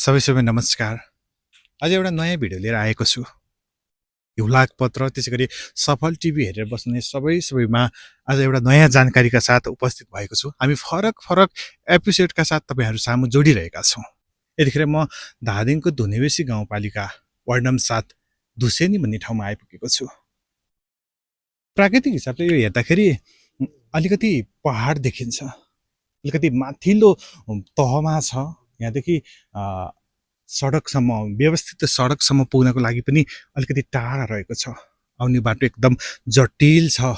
सबै नमस्कार। आज एउटा नयाँ भिडियो लिएर आएको छु। हुलाक पत्र त्यसैगरी सफल टिभी हेरेर बस्ने सबैमा आज एउटा नयाँ जानकारीका साथ उपस्थित भएको छु। हामी फरक एपिसोडका साथ तपाईहरु सामु जोडिरहेका छौं। यतिखेर म धादिङको धुनेबेसी गाउँपालिका वार्ड नम्बर 7 धुसेनी भन्ने ठाउँमा आइपुगेको छु। प्राकृतिक हिसाबले यो हेर्दाखेरि अलिकति पहाड देखिन्छ। अलिकति माथिल्लो तहमा छ। यहाँदेखि सडकसम्म व्यवस्थित सडकसम्म पुग्नको लागि पनि अलिकति टाढा रहेको छ। आउने बाटो एकदम जटिल छ।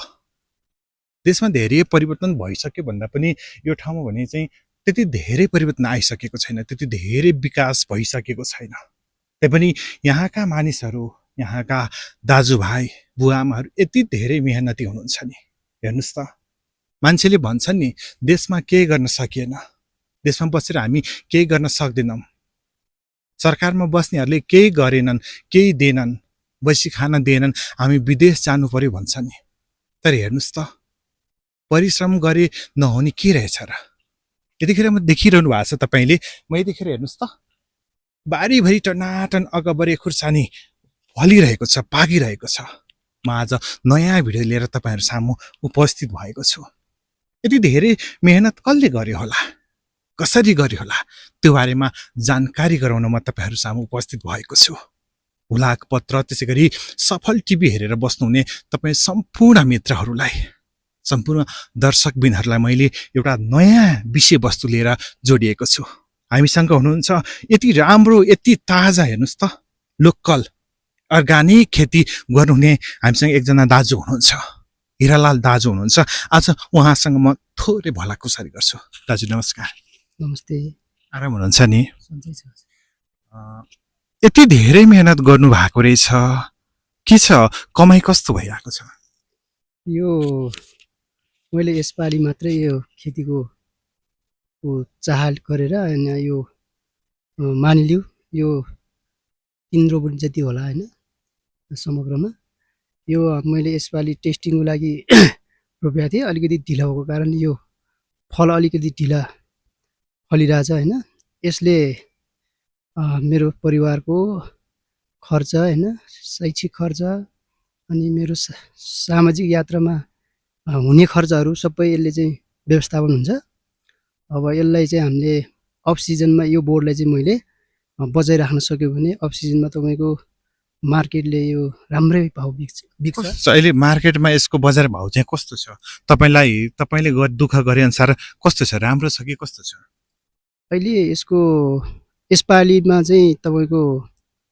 देशमा धेरै परिवर्तन भइसक्यो भन्दा पनि यो ठाउँमा भने चाहिँ त्यति धेरै परिवर्तन आइसकेको छैन, त्यति धेरै विकास भइसकेको छैन। तैपनि यहाँका मानिसहरू, यहाँका दाजुभाइ बुवाआमाहरू यति धेरै मेहनती हुनुहुन्छ नि। हेर्नुस् त, मान्छेले भन्छन् नि देशमा केही गर्न सकिएन, देशमा बसेर हामी केही गर्न सक्दैनौं, सरकारमा बस्नेहरूले केही गरेनन्, केही दिएनन्, बसी खान दिएनन्, हामी विदेश जानु पर्यो भन्छन् नि। तर हेर्नुस् त, परिश्रम गरे नहुने के रहेछ र? यतिखेर म देखिरहनु भएको छ तपाईले, म यतिखेर हेर्नुस् त, बारीभरि टनाटन अगबरे खुर्सानी फलिरहेको छ, पाकिरहेको छ। म आज नयाँ भिडियो लिएर तपाईहरु सामु उपस्थित भएको छु। यति धेरै मेहनत कसले गर्यो होला, कसरी गर्यो होला, त्यो बारेमा जानकारी गराउन म तपाईहरु सामु उपस्थित भएको छु। हुलाक पत्र त्यसैगरी सफल टिभी हेरेर बस्नुहुने तपाई सम्पूर्ण मित्रहरूलाई, सम्पूर्ण दर्शकबिनहरूलाई मैले एउटा नयाँ विषयवस्तु लिएर जोडिएको छु। हामीसँग हुनुहुन्छ यति राम्रो, यति ताजा, हेर्नुस् त, लोकल अर्गानिक खेती गर्नुहुने हामीसँग एकजना दाजु हुनुहुन्छ, हिरालाल दाजु हुनुहुन्छ। आज उहाँसँग म थोरै भलाकुसारी गर्छु। दाजु नमस्कार। नमस्ते। आराम हुनुहुन्छ नि? सन्चै छ। यति धेरै मेहनत गर्नु भएको रहेछ, के छ कमाई कस्तो भइरहेको छ? यो मैले यसपालि मात्रै यो खेतीको चाहल गरेर अनि यो मानिलिउ यो 3 रोपनी जति होला हैन समग्रमा। यो मैले यसपालि टेस्टिङको लागि रोपेको थिएँ। अलिकति ढिला भएको कारण यो फल अलिकति ढिला फलिरहेछ हैन। यसले मेरो परिवारको खर्च हैन, शैक्षिक खर्च अनि मेरो सामाजिक यात्रामा हुने खर्चहरू सबै यसले चाहिँ व्यवस्थापन हुन्छ। अब यसलाई चाहिँ हामीले अफ सिजनमा यो बोर्डलाई चाहिँ मैले बचाइराख्न सक्यो भने अफ सिजनमा तपाईको मार्केटले यो राम्रै भाव बिक्छ। अहिले मार्केटमा यसको बजार भाव चाहिँ कस्तो छ? तपाईले दुःख गरे अनुसार कस्तो छ? राम्रो छ कि कस्तो छ? अहिले यसपालिमा चाहिँ तपाईको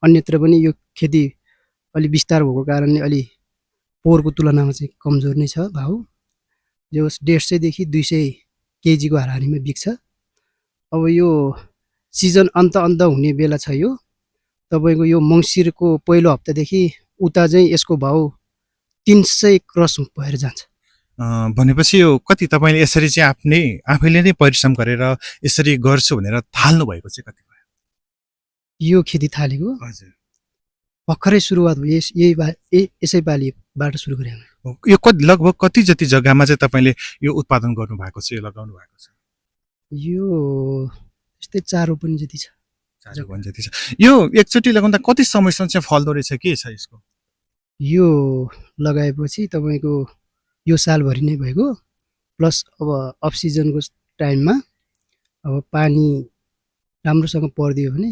अन्यत्र पनि यो खेती अलि विस्तार भएको कारणले अलि पोहोरको तुलनामा चाहिँ कमजोर नै छ भाउ। जो 150 देखि 200 केजीको हाराहारीमा बिक्छ। अब यो सिजन अन्त हुने बेला छ। यो तपाईको यो मङ्सिरको पहिलो हप्तादेखि उता चाहिँ यसको भाउ 300 क्रस भएर जान्छ। भनेपछि यो कति तपाईले यसरी चाहिँ आफैले नै परिश्रम गरेर यसरी गर्छु भनेर थाल्नु भएको चाहिँ कति भयो? यो खेती थालेको हजुर भर्खरै सुरुवात भयो। यसै पालिबाट सुरु गरे। यो लगभग कति जति जग्गामा चाहिँ तपाईले यो उत्पादन गर्नु भएको छ, यो लगाउनु भएको छ? यो यस्तै 4 रोपनी जति छ। 4 रोपनी जति छ। यो एकचोटी लगाउँदा कति समयसम्म चाहिँ फल्दो रहेछ, के छ यसको? यो लगाएपछि तपाईको यो सालभरि नै भएको, प्लस अब अफ सिजनको टाइममा अब पानी राम्रोसँग पर्दियो भने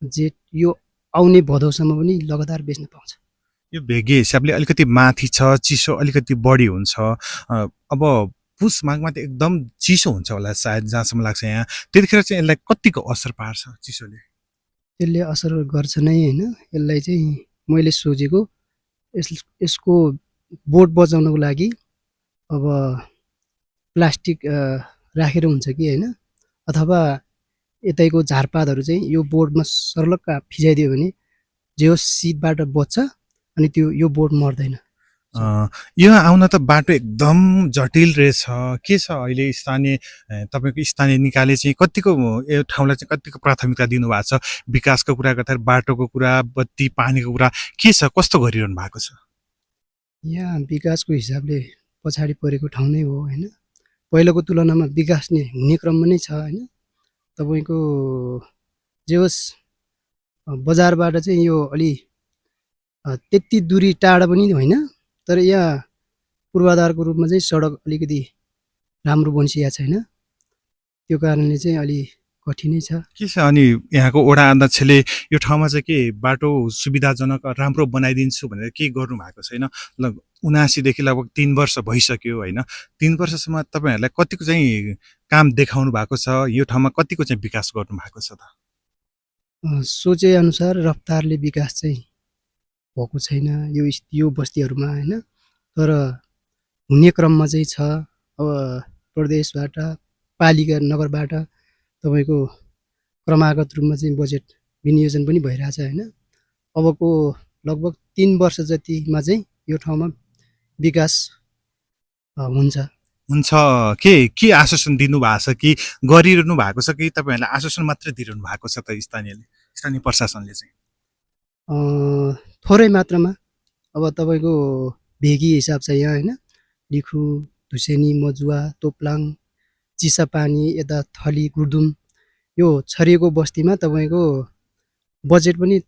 जेठ यो आउने भदौसम्म पनि लगातार बेच्न पाउँछ। यो भेगे हिसाबले अलिकति माथि छ, चिसो अलिकति बढी हुन्छ। अब पुस माघमा त एकदम चिसो हुन्छ होला सायद, जहाँसम्म लाग्छ यहाँ। त्यतिखेर चाहिँ यसलाई कतिको असर पार्छ चिसोले? त्यसले असर गर्छ नै हैन। यसलाई चाहिँ मैले सोचेको यसको बोट बचाउनको लागि अब प्लास्टिक राखेर हुन्छ कि हैन, अथवा यतैको झारपातहरू चाहिँ यो बोर्डमा सर्लक्क फिजाइदियो भने जे होस् शीतबाट बच्छ अनि त्यो यो बोर्ड मर्दैन। यो आउन त बाटो एकदम जटिल रहेछ। के छ अहिले तपाईको स्थानीय निकायले चाहिँ कतिको यो ठाउँलाई चाहिँ कतिको प्राथमिकता दिनुभएको छ? विकासको कुरा गर्दा बाटोको कुरा, बत्ती पानीको कुरा के छ, कस्तो गरिरहनु भएको छ? यहाँ विकासको हिसाबले पछाडि परेको ठाउँ नै हो हैन। पहिलाको तुलनामा विकास नै हुने क्रममा नै छ हैन। तपाईको जे होस् बजारबाट चाहिँ यो अलि त्यति दूरी टाढा पनि होइन, तर यहाँ पूर्वाधारको रूपमा चाहिँ सडक अलिकति राम्रो बनिसकेको छैन, त्यो कारणले चाहिँ अलि कठिनै छ। के छ अनि यहाँको वडा अध्यक्षले यो ठाउँमा चाहिँ के बाटो सुविधाजनक राम्रो बनाइदिन्छु भनेर के गर्नु भएको छैन? 79 देखि लगभग 3 वर्ष भइसक्यो होइन, 3 वर्षसम्म तपाईँहरूलाई कतिको चाहिँ काम देखाउनु भएको छ? यो ठाउँमा कतिको चाहिँ विकास गर्नु भएको छ त? सोचे अनुसार रफ्तारले विकास चाहिँ भएको छैन यो बस्तीहरूमा होइन, तर हुने क्रममा चाहिँ छ। अब प्रदेशबाट पालिका नगरबाट तपाईँको क्रमागत रूपमा चाहिँ बजेट विनियोजन पनि भइरहेछ होइन। अबको लगभग 3 वर्ष जतिमा चाहिँ यो ठाउँमा विकास हुन्छ। के आश्वासन दिनुभएको छ कि गरिरहनु भएको छ कि तपाईँहरूलाई आश्वासन मात्रै दिइरहनु भएको छ त स्थानीय प्रशासनले चाहिँ? थोरै मात्रामा अब तपाईँको भेगी हिसाब छ यहाँ होइन, लिखु, धुसेनी, मजुवा, तोप्लाङ, चिसापानी, यता थली, गुर्दुम यो छरिएको बस्तीमा तपाईँको बजेट पनि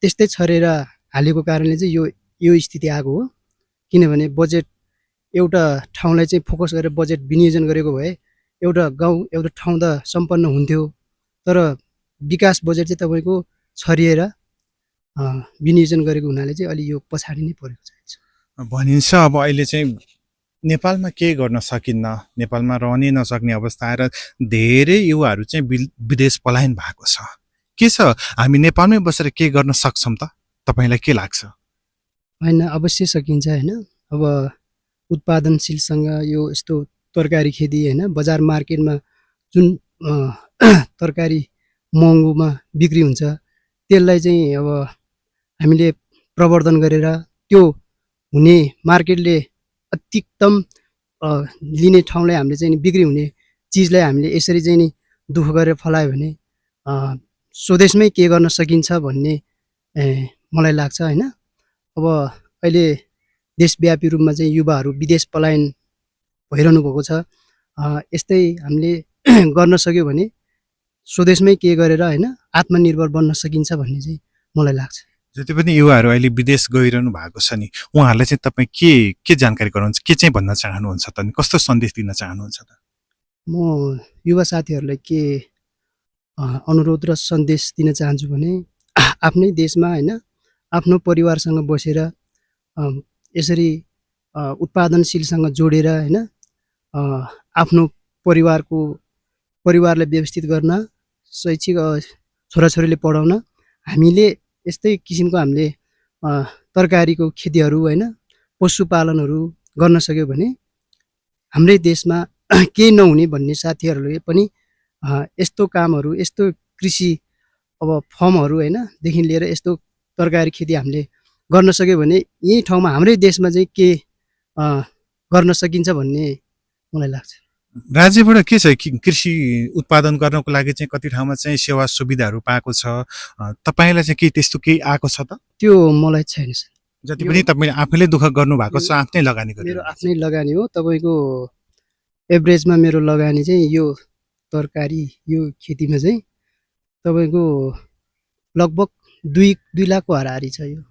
त्यस्तै छरेर हालेको कारणले चाहिँ यो स्थिति आएको हो। किनभने बजेट एउटा ठाउँलाई चाहिँ फोकस गरेर बजेट विनियोजन गरेको भए एउटा गाउँ एउटा ठाउँ त सम्पन्न हुन्थ्यो, तर विकास बजेट चाहिँ तपाईँको छरिएर विनियोजन गरेको हुनाले चाहिँ अलि यो पछाडि नै परेको छ। भनिन्छ अब अहिले चाहिँ नेपालमा केही गर्न सकिन्न, नेपालमा रहनै नसक्ने अवस्था आएर धेरै युवाहरू चाहिँ विदेश पलायन भएको छ। के छ, हामी नेपालमै बसेर के गर्न सक्छौँ त? तपाईँलाई के लाग्छ? होइन, अवश्य सकिन्छ होइन। अब उत्पादनशीलसँग यो यस्तो तरकारी खेती होइन, बजार मार्केटमा जुन तरकारी महँगोमा बिक्री हुन्छ त्यसलाई चाहिँ अब हामीले प्रवर्धन गरेर त्यो हुने मार्केटले अधिकतम लिने ठाउँलाई हामीले चाहिँ बिक्री हुने चिजलाई हामीले यसरी चाहिँ नि दुःख गरेर फलायो भने स्वदेशमै के गर्न सकिन्छ भन्ने मलाई लाग्छ होइन। अब अहिले देशव्यापी रूपमा चाहिँ युवाहरू विदेश पलायन भइरहनु भएको छ। यस्तै हामीले गर्न सक्यो भने स्वदेशमै के गरेर होइन आत्मनिर्भर बन्न सकिन्छ भन्ने चाहिँ मलाई लाग्छ। जति पनि युवाहरू अहिले विदेश गइरहनु भएको छ नि, उहाँहरूलाई चाहिँ तपाईँ के जानकारी गराउनुहुन्छ, के चाहिँ भन्न चाहनुहुन्छ त? कस्तो सन्देश दिन चाहनुहुन्छ त? म युवा साथीहरूलाई के अनुरोध र सन्देश दिन चाहन्छु भने आफ्नै देशमा होइन आफ्नो परिवारसँग बसेर यसरी उत्पादनशीलसँग जोडेर होइन आफ्नो परिवारलाई व्यवस्थित गर्न, शैक्षिक छोराछोरीले पढाउन हामीले यस्तै किसिमको हामीले तरकारीको खेतीहरू होइन पशुपालनहरू गर्न सक्यो भने हाम्रै देशमा केही नहुने भन्ने साथीहरूले पनि यस्तो कामहरू, यस्तो कृषि अब फर्महरू होइन देखि लिएर यस्तो तरकारी खेती हामीले गर्न सक्यो भने यही ठाउँमा हाम्रै देशमा चाहिँ के गर्न सकिन्छ भन्ने मलाई लाग्छ। राज्यबाट के छ, कृषि उत्पादन गर्नको लागि चाहिँ कति ठाउँमा चाहिँ सेवा सुविधाहरू पाएको छ? तपाईँलाई चाहिँ के त्यस्तो केही आएको छ त? त्यो मलाई छैन सर। जति पनि तपाईँले आफैले दुःख गर्नु भएको छ, आफ्नै लगानी गर्नु? मेरो आफ्नै लगानी हो। तपाईँको एभरेजमा मेरो लगानी चाहिँ यो तरकारी यो खेतीमा चाहिँ तपाईँको लगभग 2 लाखको हाराहारी छ। यो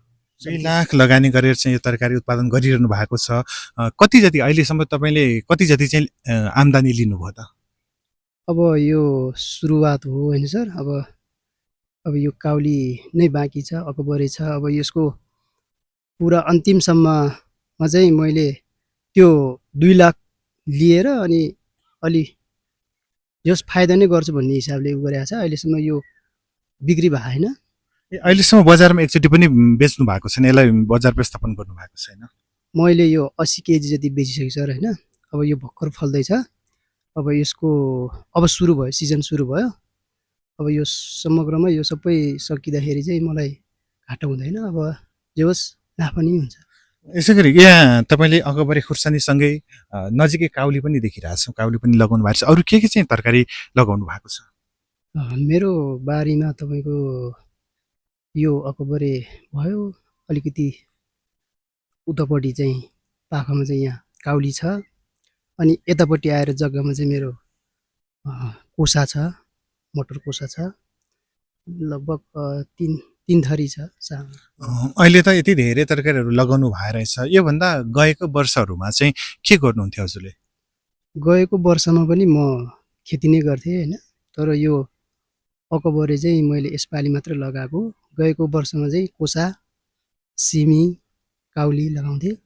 2 लाख लगानी गरेर चाहिँ यो तरकारी उत्पादन गरिरहनु भएको छ। कति जति अहिलेसम्म तपाईँले कति जति चाहिँ आम्दानी लिनुभयो त? अब यो सुरुवात हो होइन सर। अब यो काउली नै बाँकी छ, अकबरे छ। अब यसको पुरा अन्तिमसम्ममा चाहिँ मैले त्यो 2 लाख लिएर अनि अलि जस फाइदा नै गर्छु भन्ने हिसाबले गरेको छ। अहिलेसम्म यो बिक्री भएन। अहिलेसम्म बजारमा एकचोटि पनि बेच्नु भएको छैन, यसलाई बजार व्यवस्थापन गर्नु भएको छैन? मैले यो 80 केजी जति बेचिसकेँ सर होइन। अब यो भर्खर फल्दैछ। अब यसको अब सुरु भयो, सिजन सुरु भयो। अब यो समग्रमा यो सबै सकिँदाखेरि चाहिँ मलाई घाटा हुँदैन। अब जे होस् नाफा नै हुन्छ। यसै गरी यहाँ तपाईँले अकबरे खुर्सानीसँगै नजिकै काउली पनि देखिरहेछौँ, काउली पनि लगाउनु भएको छ। अरू के चाहिँ तरकारी लगाउनु भएको छ? मेरो बारीमा तपाईँको यो अकबरे भयो, अलिकति उतापट्टि चाहिँ पाखामा चाहिँ यहाँ काउली छ, अनि यतापट्टि आएर जग्गामा चाहिँ मेरो कोसा छ, मटर कोसा छ। लगभग 3 थरी छ सामान। अहिले त यति धेरै तरकारीहरू लगाउनु भएर रहेछ। योभन्दा गएको वर्षहरूमा चाहिँ के गर्नुहुन्थ्यो हजुरले? गएको वर्षमा पनि म खेती नै गर्थेँ होइन, तर यो अकबरे चाहिँ मैले यसपालि मात्र लगाएको। गएको वर्षमा चाहिँ कोसा, सिमी, काउली लगाउँथेँ।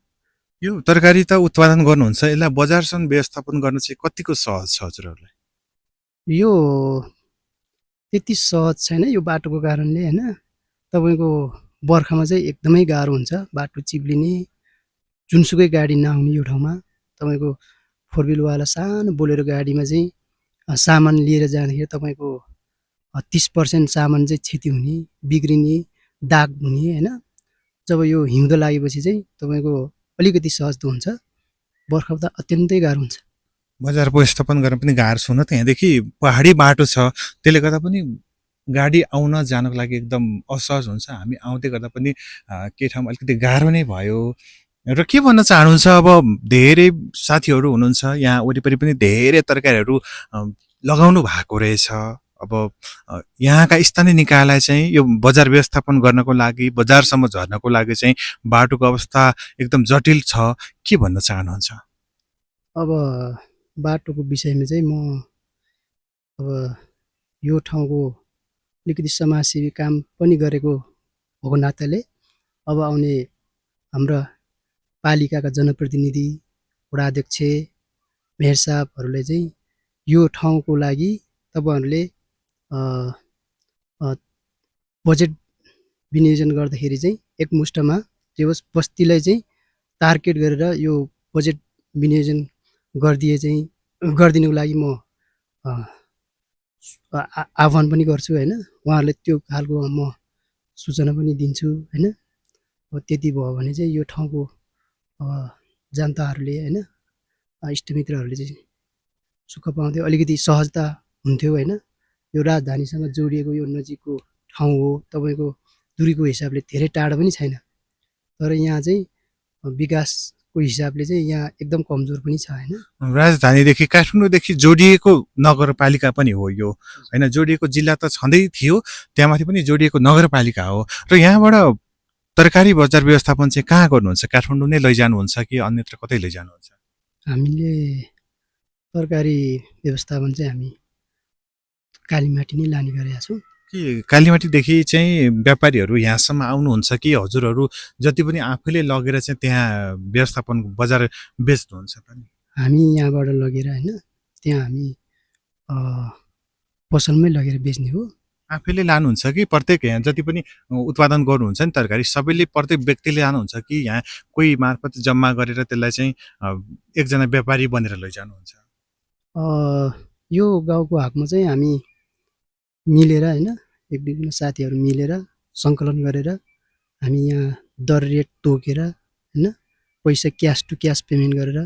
यो तरकारी त उत्पादन गर्नुहुन्छ, यसलाई बजारसम्म व्यवस्थापन गर्न चाहिँ कतिको सहज छ हजुरहरूलाई? यो त्यति सहज छैन यो बाटोको कारणले होइन। तपाईँको बर्खामा चाहिँ एकदमै गाह्रो हुन्छ, बाटो चिप्लिने, जुनसुकै गाडी नआउने यो ठाउँमा। तपाईँको फोर व्हिलवाला सानो बोलेरो गाडीमा चाहिँ सामान लिएर जाँदाखेरि तपाईँको 30% सामान चाहिँ क्षति हुने, बिग्रिने, दाग हुने होइन। जब यो हिउँदो लागेपछि चाहिँ तपाईँको अलिकति सहज त हुन्छ, बर्खामा त अत्यन्तै गाह्रो हुन्छ। बजार व्यवस्थापन गर्न पनि गाह्रो छ। हुन त यहाँदेखि पहाडी बाटो छ, त्यसले गर्दा पनि गाडी आउन जानको लागि एकदम असहज हुन्छ। हामी आउँदै गर्दा पनि के ठाउँमा अलिकति गाह्रो नै भयो। र के भन्न चाहनुहुन्छ? अब धेरै साथीहरू हुनुहुन्छ यहाँ वरिपरि पनि धेरै तरकारीहरू लगाउनु भएको रहेछ। अब यहाँका स्थानीय निकायलाई चाहिँ यो बजार व्यवस्थापन गर्नको लागि, बजारसम्म झर्नको लागि चाहिँ बाटोको अवस्था एकदम जटिल छ। के भन्न चाहनुहुन्छ? अब बाटोको विषयमा चाहिँ म अब यो ठाउँको अलिकति समाजसेवी काम पनि गरेको भएको नाताले अब आउने हाम्रा पालिकाका जनप्रतिनिधि, वडा अध्यक्ष, मेयर साहबहरूले चाहिँ यो ठाउँको लागि तपाईँहरूले बजेट विनियोजन गर्दाखेरि चाहिँ एकमुष्टमा जे होस् बस्तीलाई चाहिँ टार्गेट गरेर यो बजेट विनियोजन गरिदिनुको लागि म आह्वान पनि गर्छु होइन। उहाँहरूले त्यो खालको म सूचना पनि दिन्छु होइन। अब त्यति भयो भने चाहिँ यो ठाउँको जनताहरूले होइन, इष्टमित्रहरूले चाहिँ सुख पाउँथ्यो, अलिकति सहजता हुन्थ्यो होइन। यो राजधानीसँग जोडिएको यो नजिकको ठाउँ हो, तपाईँको दुरीको हिसाबले धेरै टाढो पनि छैन, तर यहाँ चाहिँ विकासको हिसाबले चाहिँ यहाँ एकदम कमजोर पनि छ होइन। राजधानीदेखि, काठमाडौँदेखि जोडिएको नगरपालिका पनि हो यो होइन। जोडिएको जिल्ला त छँदै थियो, त्यहाँमाथि पनि जोडिएको नगरपालिका हो। र यहाँबाट तरकारी बजार व्यवस्थापन चाहिँ कहाँ गर्नुहुन्छ? काठमाडौँ नै लैजानुहुन्छ कि अन्यत्र कतै लैजानुहुन्छ? हामीले तरकारी व्यवस्थापन चाहिँ हामी कालीमाटी नै लाने गरेका छौँ। कि कालीमाटीदेखि चाहिँ व्यापारीहरू यहाँसम्म आउनुहुन्छ कि हजुरहरू जति पनि आफैले लगेर चाहिँ त्यहाँ व्यवस्थापन बजार बेच्नुहुन्छ त नि? हामी यहाँबाट लगेर होइन, त्यहाँ हामी पसलमै लगेर बेच्ने हो। आफैले लानुहुन्छ कि प्रत्येक यहाँ जति पनि उत्पादन गर्नुहुन्छ नि तरकारी, सबैले प्रत्येक व्यक्तिले लानुहुन्छ कि यहाँ कोही मार्फत जम्मा गरेर त्यसलाई चाहिँ एकजना व्यापारी बनेर लैजानुहुन्छ? यो गाउँको हकमा चाहिँ हामी मिलेर होइन, एक दुईजना साथीहरू मिलेर सङ्कलन गरेर हामी यहाँ दर रेट तोकेर होइन, पैसा क्यास टु क्यास पेमेन्ट गरेर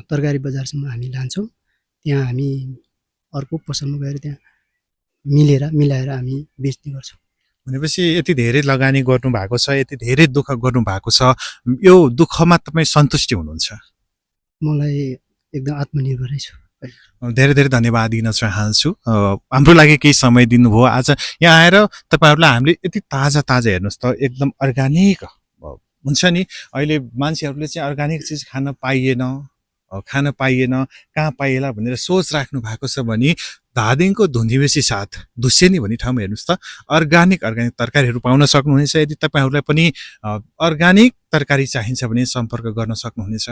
तरकारी बजारसम्म हामी लान्छौँ। त्यहाँ हामी अर्को पसलमा गएर त्यहाँ मिलाएर हामी बेच्ने गर्छौँ। भनेपछि यति धेरै लगानी गर्नु भएको छ, यति धेरै दुःख गर्नु भएको छ, यो दुःखमा तपाईँ सन्तुष्टि हुनुहुन्छ? मलाई एकदम आत्मनिर्भरै छु। धेरै धेरै धन्यवाद दिन चाहन्छु। हाम्रो लागि केही समय दिनुभयो। आज यहाँ आएर तपाईँहरूलाई हामीले यति ताजा ताजा हेर्नुहोस् त, एकदम अर्ग्यानिक हुन्छ नि। अहिले मान्छेहरूले चाहिँ अर्ग्यानिक चिज खान पाइएन, कहाँ पाइएला भनेर सोच राख्नु भएको छ भने धादिङको धुन्दिबेसी साथ धुसेनी भन्ने ठाउँमा हेर्नुहोस् त, अर्ग्यानिक तरकारीहरू पाउन सक्नुहुनेछ। यदि तपाईँहरूलाई पनि अर्ग्यानिक तरकारी चाहिन्छ भने सम्पर्क गर्न सक्नुहुनेछ।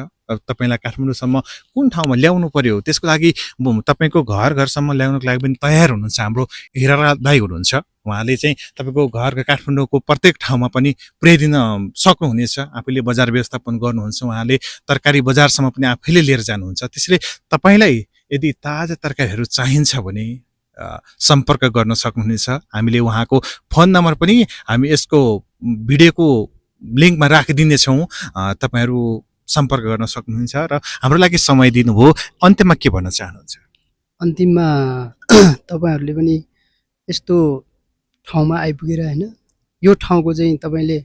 तपाईँलाई काठमाडौँसम्म कुन ठाउँमा ल्याउनु पर्यो त्यसको लागि तपाईँको घरसम्म ल्याउनको लागि पनि तयार हुनुहुन्छ हाम्रो हिरा दाइ हुनुहुन्छ। उहाँले चाहिँ तपाईँको घरको काठमाडौँको प्रत्येक ठाउँमा पनि पुर्याइदिन सक्नुहुनेछ। आफैले बजार व्यवस्थापन गर्नुहुन्छ, उहाँले तरकारी बजारसम्म पनि आफैले लिएर जानुहुन्छ। त्यसैले तपाईँलाई यदि ताजा तरकारीहरू चाहिन्छ भने सम्पर्क गर्न सक्नुहुनेछ। हामीले उहाँको फोन नम्बर पनि हामी यसको भिडियोको लिङ्कमा राखिदिनेछौँ, तपाईँहरू सम्पर्क गर्न सक्नुहुन्छ। र हाम्रो लागि समय दिनुभयो। अन्त्यमा के भन्न चाहनुहुन्छ? अन्तिममा तपाईँहरूले पनि यस्तो ठाउँमा आइपुगेर होइन, यो ठाउँको चाहिँ तपाईँले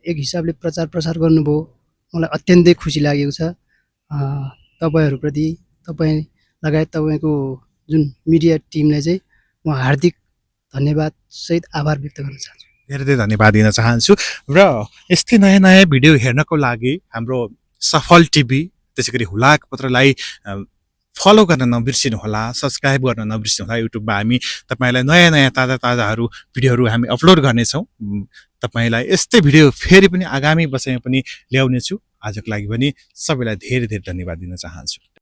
एक हिसाबले प्रचार प्रसार गर्नुभयो, मलाई अत्यन्तै खुसी लागेको छ। तपाईँहरूप्रति, तपाईँ लगायत तपाईँको जुन मिडिया टिमलाई चाहिँ म हार्दिक धन्यवाद सहित आभार व्यक्त गर्न चाहन्छु। धेरै धेरै धन्यवाद दिन चाहन्छु र यस्तै नयाँ नयाँ भिडियो हेर्नको लागि हाम्रो सफल टिभी त्यसै गरी हुलाक पत्रलाई फलो गर्न नबिर्सिनुहोला, सब्सक्राइब गर्न नबिर्सिनुहोला। युट्युबमा हामी तपाईँलाई नयाँ नयाँ ताजा ताजाहरू भिडियोहरू हामी अपलोड गर्नेछौँ। तपाईँलाई यस्तै भिडियो फेरि पनि आगामी वर्षमा पनि ल्याउनेछु। आजको लागि पनि सबैलाई धेरै धेरै धन्यवाद दिन चाहन्छु।